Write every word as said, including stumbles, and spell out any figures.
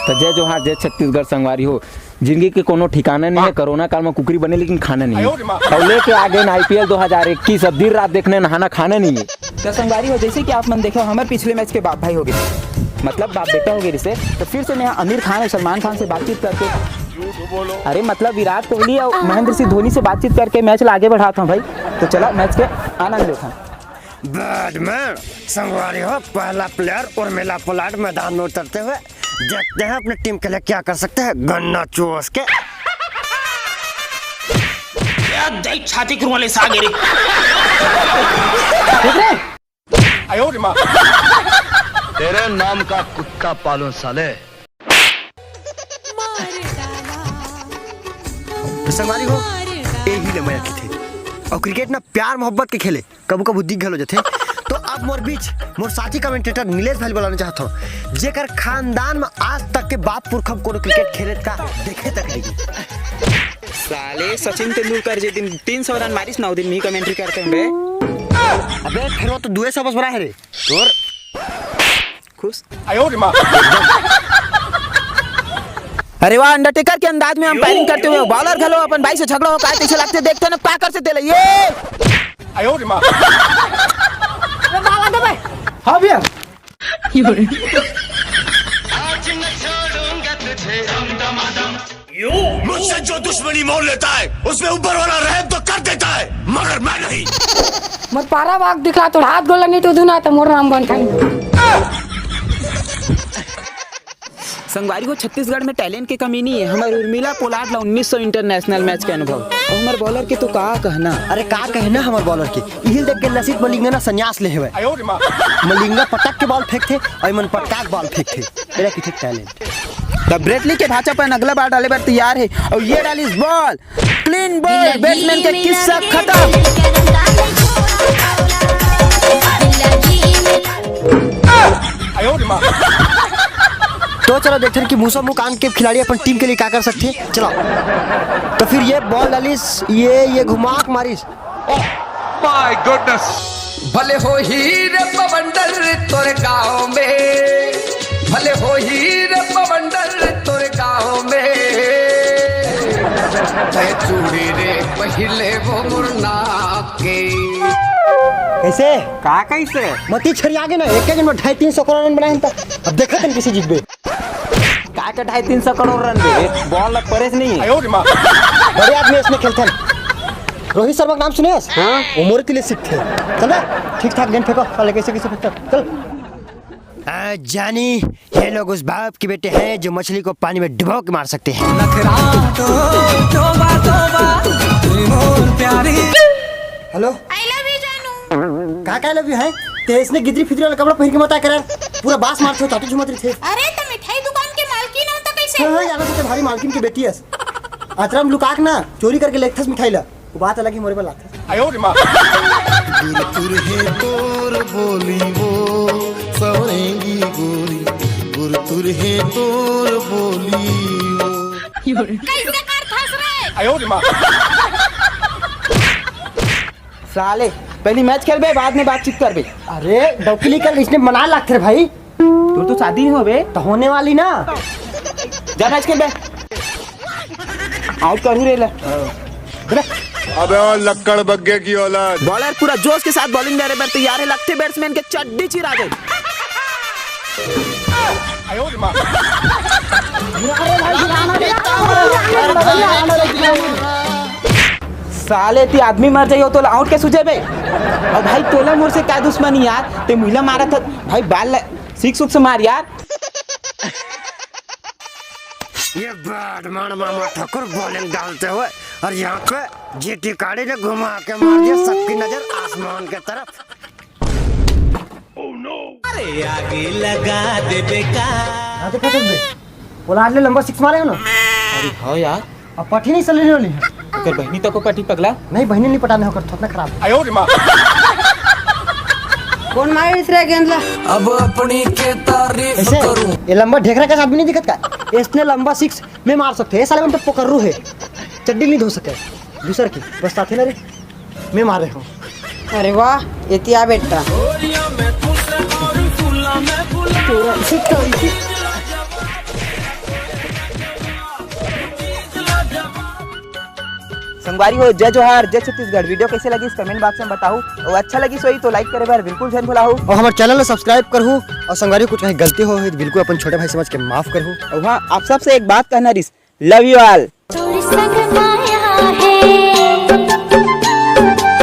तो जय जोहार, जय छत्तीसगढ़ संगवारी हो। जिंदगी के कोनो ठिकाना नहीं है। कोरोना काल में कुकरी बने लेकिन खाना नहीं है। और लेके आ गए ना आईपीएल दो हज़ार इक्कीस, अब दिन रात देखने, नहाना खाना नहीं है। तो संगवारी हो, जैसे कि आप मन देखे हो, हमारे पिछले मैच के बाप भाई हो गए, मतलब बाप बेटा हो गए रिसे। तो फिर से मैं आमिर खान और सलमान खान से बातचीत करके, अरे मतलब विराट कोहली और महेंद्र सिंह धोनी से बातचीत करके मैच ला आगे बढ़ाता हूँ भाई। तो चला मैच के आनंद लेता हूँ। बाद में संगवारी हो, पहला प्लेयर उर्मिला पोलार्ड मैदान में उतरते हुए देखते हैं अपनी टीम के लिए क्या कर सकते हैं गन्ना चूस के। क्या देख छाती के रुमाले से आगे रे। तेरे नाम का कुत्ता पालूं साले। तो संगवारी हो, यही ले मजा थे। और क्रिकेट ना प्यार मोहब्बत के खेले, कबू कबू दिख घलो जथे। तो अब मोर बीच मोर साथी कमेंटेटर नीलेश भाई बुलाना चाहता हूँ, जेकर खानदान में आज तक के बाप पुरखा कोनो क्रिकेट खेले का देखे तक नहीं। साले सचिन तेंदुलकर जे दिन तीन सौ रन मारिस ना, वो दिन मी कमेंट्री करते हूँ बे। अबे फिर वो तो दुए सौ बस बड़ा है रे। तोर खुश। अरे वाह, अंडरटेकर के अंदाज में अंपायरिंग करते हुए बॉलर घलो अपन भाई से झगड़ा हो काय तैसे लगते, देखते ना का कर से तेला ये। हाँ भैया। मुझसे जो दुश्मनी मोल लेता है, उसमें ऊपर वाला रहम तो कर देता है, मगर मैं नहीं। मोर पारा बाग दिखला, तोर हाथ गोला नहीं टूदू ना, तो मोर नाम बन खाई। संगवारी हो, छत्तीसगढ़ में टैलेंट के कमी नहीं है। हमारे उर्मिला पोलार्ड ला उन्नीस सौ इंटरनेशनल मैच के अनुभव और हमारे बॉलर के तो का कहना। अरे का कहना हमारे बॉलर के, इहिल देख के लसित मलिंगा ना संन्यास ले हवे। मलिंगा पटक के बॉल फेंकथे और इमन पटका के बॉल फेंकथे। एला किथे टैलेंट। तब ब्रेटली के भाचा पर अगला बार डाले बर तैयार है और ये डाली इस बॉल, क्लीन बॉल, बैट्समैन के किस्सा खत्म। तो चलो देखते हैं कि मूसा मुंह कान के खिलाड़ी अपन टीम के लिए क्या कर सकते हैं। चलो, तो फिर ये बॉल डालिस, ये ये घुमा के मारिस। माय गुडनेस। भले हो ही रे बवंडर तोरे गांव में, भले हो ही रे बवंडर तोरे गांव में, तय चूड़ी रे पहले वो मुरना के। कैसे? का कैसे? मती छरी आगे ना, एक दिन में ढाई तीन सौ करोड़ रन बनाए हैं तो। अब देखा तुम किसी जीतबे। का के ढाई तीन सौ करोड़ रन दे, बॉल लग परेस नहीं है। बड़े आदमी इसमें खेलते हैं। रोहित शर्मा का नाम सुने हस? हाँ। वो मोरे तिले सीखते हैं। चल बे, ठीक ठाक गेंद फेंको, साले कैसे कैसे फेंकते हैं। चल। आ, जानी, ये लोग उस बाप के बेटे हैं जो मछली को पानी में डुबो के मार सकते हैं। नखरा तो तोबा तोबा, तेरी मोर प्यारी। हेलो। आई लव यू जानू। का का लव यू है? ते इसने गिदरी फिदरी वाला कपड़ा पहन के मत आया कर यार। पूरा बास मारत हो, चाटू झुमत रही थे। अरे, तो मिठाई दुकान के मालकिन हो तो कैसे? हाँ, हाँ, यार, तो भारी मालकिन की बेटी है। अतरा में लुका के ना, चोरी करके लेथस मिठाई ला। वो बात अलग ही मोरे पर लाथस। आयो रे माँ। गुरतुर हे तोर बोली वो, सवरेंगी गोरी। गुरतुर हे तोर बोली वो। कैसे कर फंस रहे? आयो रे माँ। साले, पहली मैच खेलबे, बाद में बातचीत करबे। अरे, डौकी निकल, इसने मना लागथे रे भाई। तोर तो शादी नहीं होबे। तो होने वाली ना। जा मैच खेलबे। आउट करू रे ले। अबे ओ लक्कड़ बग्गे की औलाद। बॉलर पूरा जोश के साथ बॉलिंग दे रहे, पर तैयार है, लगते बैट्समैन के चड्डी चिरा गई। साले ती आदमी मर जाइयो तो आउट के सुझे बे। और भाई तोला मोर से का दुश्मनी यार, ते मुहिला मारा था भाई, बाल सिक्स उक्स मार यार। ये बैड मार मामा ठाकुर बॉलिंग डालते हुए और यहाँ पे जीटी काड़ी ने घुमा के मार दिया सबकी नजर आसमान की तरफ। अरे आगे लगा दे बेकार। हाँ, देखा तुमने? पोलार्ड ले लंबा सिक्स मारे हो ना? अरे हाँ यार। अब पठी नहीं चलने वाली है। अगर बहनी तको पठी पगला। नहीं, बहनी नहीं पटाने होकर, थोतना खराब है। आयो रे माँ। कौन मारे इस रे गेंद ला? अब अपनी के तारीफ ऐसे? करूं। ये लंबा ढेकरा का आदमी नहीं दिखत का? इसने लंबा सिक्स मैं मार सकते हैं, साले में तो पकड़ रू है, चड्डी नहीं धो सके। दूसर की बस साथी ना रे, मैं मार रहे हूँ। अरे वाह, एतिया बेटा। तोरा से करी। संगवारी हो, जय जोहार, जय छत्तीसगढ़। वीडियो कैसे लगिस, कमेंट बॉक्स में बताहू, और अच्छा लगिस होही तो लाइक करे बर बिल्कुल झन भुलाहू। और हमर चैनल ला सब्सक्राइब करहू, और संगवारी हो, कुछ कहीं गलती होही तो बिल्कुल अपन छोटे भाई समझ के माफ करहू। और हाँ, आप सबसे एक बात कहना रिस, लव यू ऑल।